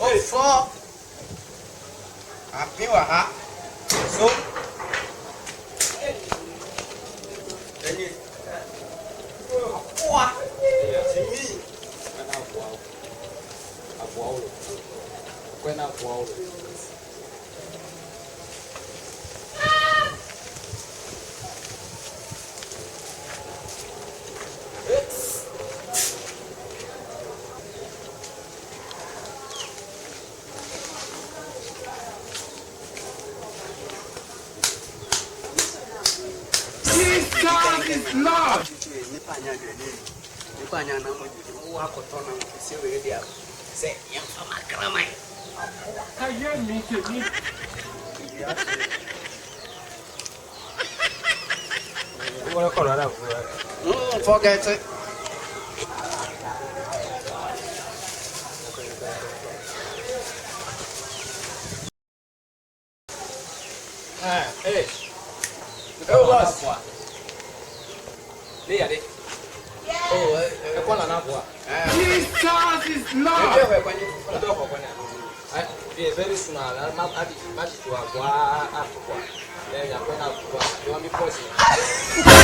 Wofɔ afi wɔ ha so enyi aƒua timi. Jesus is Lord. Forget it. Hey. Oh, boss. Ne yade. Oh, E ko na na boa. Jesus is Lord. Do ko ko na. Eh, very soon na ma ma ma ti to agwa afọ. Eh, ya ko na boa. You want me pause?